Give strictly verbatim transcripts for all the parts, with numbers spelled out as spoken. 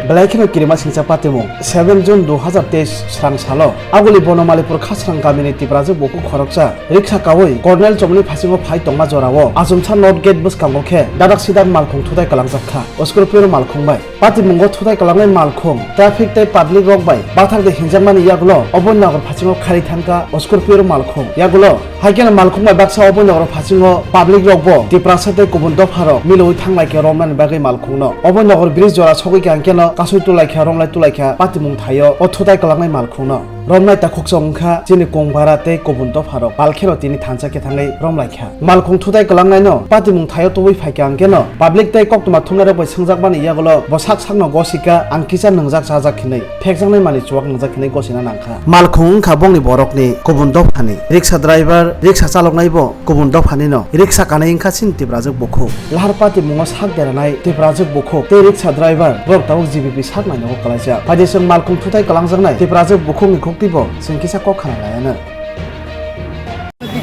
Belai kheno kirima singcha patimung. Seven June dui hazar teis srang salo Aguli Bonomalipur Khasrang kamini Tiprajwk bukhuk khoroksa riksa kawi Cornell chomoni phasingo phai tongma jorao Achumsa North Gate bwskango khe dadak sidak malkhung thutai kwlangjak kha. Scorpio malkhung bai patimungo thutai kwlangnai malkhung traffic tei public rok bai bathakdi hinjakmani yagulo Oboi Nagar phasingo khari thangkha Scorpio malkhung yagulo. Haikhe no malkhung bai baksa Oboi Nagar phasingo public rok bo Tiprasa tei kubun dopha rok milwi thanglai khe romnani bagwi malkhung no Oboi Nagar bridge jora sogwi khe hangkhe no kasui tulai kha romlai tulai kha patimung thaio o thutai kwlangnai malkhung no romnai takhuksa wngkha chini Kongbara tei kubun dopha rok pal khe no tini thansa khe thangwi romlai kha. Malkhung thutai kwlangnai no patimung thaio tubui phai kha hangkhe no public tei koktwma thumnai rok bai swngjak mani yagulo bo sak sak no gosika ang kisa nwngjak chajak hinwi. Thekjaknai mani chuak nwngjak hinwi gosina nangkha. Malkhung wngkha bongni borokni kubun dophani. Riksa driver, riksa chaloknai bo kubun dophani no. Riksa kanai wngkha chini Tiprajwk bukhuk. Lahar patimungo sak deranai Tiprajwk bukhuk tei riksa driver borok tabuk G B P sak nainogo kwlaijak. Phaidi chwng malkhung thutai kwlangjaknai Tiprajwk bukhukni khuktwi bo chwng kisa kok khna laiano.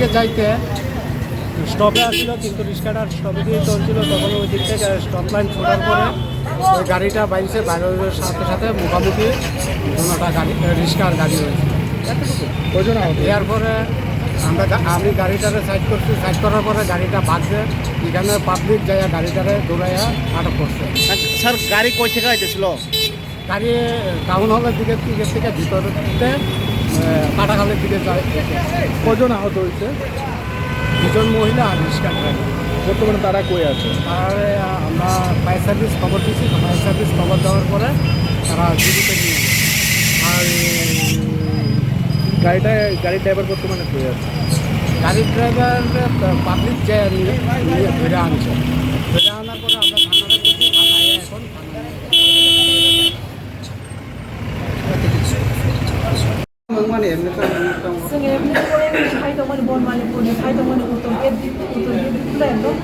দিকে যাইতে স্টপে আসছিল, কিন্তু রিক্সাটা স্টপে দিয়ে চলছিল, তখন ওই দিক থেকে স্টপ লাইন ছোটার পরে ওই গাড়িটা বাইসে বাইরের সাথে সাথে মুখামুখি দুটা গাড়ি, রিক্সা আর গাড়ি হয়েছে। কজন আহত? এরপরে আমরা গা-, আমি গাড়িটারে সাইড করছি, সাইড করার পরে গাড়িটা বাঁধছে, এখানে পাবলিক যাইয়া গাড়িটারে দৌড়াইয়া আটক করছে। আচ্ছা, স্যার, গাড়ি কই থেকে আইতেছিল? গাড়ি টাউন হলের দিকে, দিকে থেকে ভিতরে, আহ, কাটাখালের দিকে যায়। কজন আহত হয়েছে? দুজন মহিলা আর রিক্সা ড্রাইভার। বর্তমানে তারা কই আছে? তারা, আহ, আমরা ফায়ার সার্ভিস খবর দিয়েছি, ফায়ার সার্ভিস খবর দেওয়ার পরে তারা জীবিত নিয়ে গেছে। আর গাড়িটা, গাড়ির ড্রাইভার বর্তমানে কই আছে? গাড়ির ড্রাইভার, আহ, পাবলিক যে নিয়ে, নিয়ে ধরে আনছে, ধরে আনার পরে আমরা থানায় করছি, থানায় এখন Chwng emni phai tongmani Bonmalipurni phai tongmani Uttor Gate, Uttor Gate Bikula ekdom.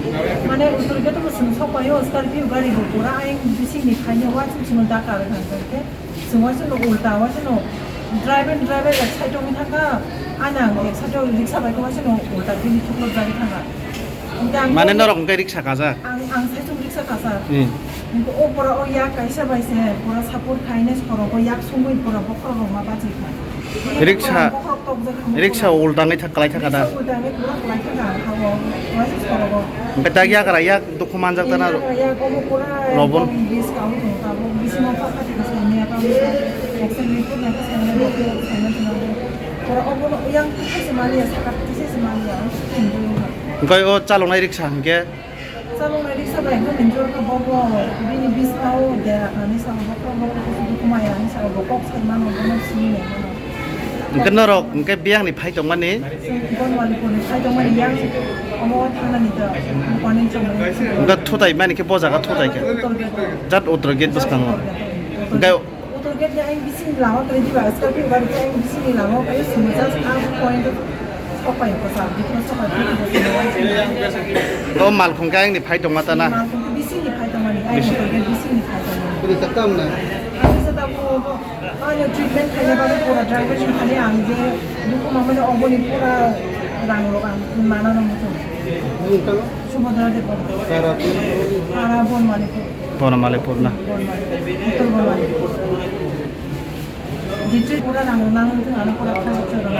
Mane Uttor Gate o chwng sokpaio, Scorpio gari bo pura ayang bisingni phaini uaisuk chwngno dakar kha khe. Chwng uaisukno ulta, uaisukno driver, driver ek side o wngwi thangkha, ani ang ek side o riksa bai khe uaisukno ulta bini thuklop jagwi thangkha. Hingke ang Mane norok hingke riksa kajak? Ang, ang saichung riksa kasa. Hmm. Hingke o pora o yak kaisa bai se, pora support khaine sorok o yak sungwi pora bokhorok rok ma bachai kha. Riksa, Bokhorok tokjak kha, riksa bokhorok. Ultangwi thak, kalai thaka da? Riksa ultangwi pura kalai thaka, ha o, waisa sorok o. Hingke tak yagra yak dukhu manjak tana. Yak, yak, obo pura Robon. Ekdom bis kawi tong tabuk, bisingo pha khati kasa, miya kawi kasa, accident report nai kasa, nai kasa, nai kasa, nai kasa. Pora obono yang kisa se maliya, saka kisa se maliya, ang sukung dulu. Hingke o chaloknai riksa hingke? Chaloknai riksa bai hingke minjor kha bobo, bini biskao dera khanani sa bobo, bobo kusu duku maya ni sa bobo kok sai mano, bono sini mano. Hingke norok hingke biyangni phai tongmani? Bonwali koni phai tongmani yang omo thangnani da, konin chongmani. Hingke thutai mani khe bo jaga thutai khe? Uttor gate. Jat Uttor gate bwskango. Uttor gate. Hingke Uttor gate ni ayang bisingni lama kwrwi diba, Scorpio gari khe ayang bisingni lama o kaiwi simi just a point o sopai kwcham, bikno sopai bikno sopai. O malkhung khe ayangni phai tongma ta na? Malkhung khe bisingni phai tongmani, ayang Bis- Uttor gate bisingni phai tongmani. Bini sakam na? Ang kisa ta bo, bo, ano treatment khaina bagwi pura driver ni thani ang je dukhu mamani oboni pura rang rok ang manano muchung. Nung tang? Subhadra Debbarma. Para tu? Para Bonwali. Bonwali purna. Bonwali. Uttor Bonwali. District pura nang, nang, nang, pura khorok chorok.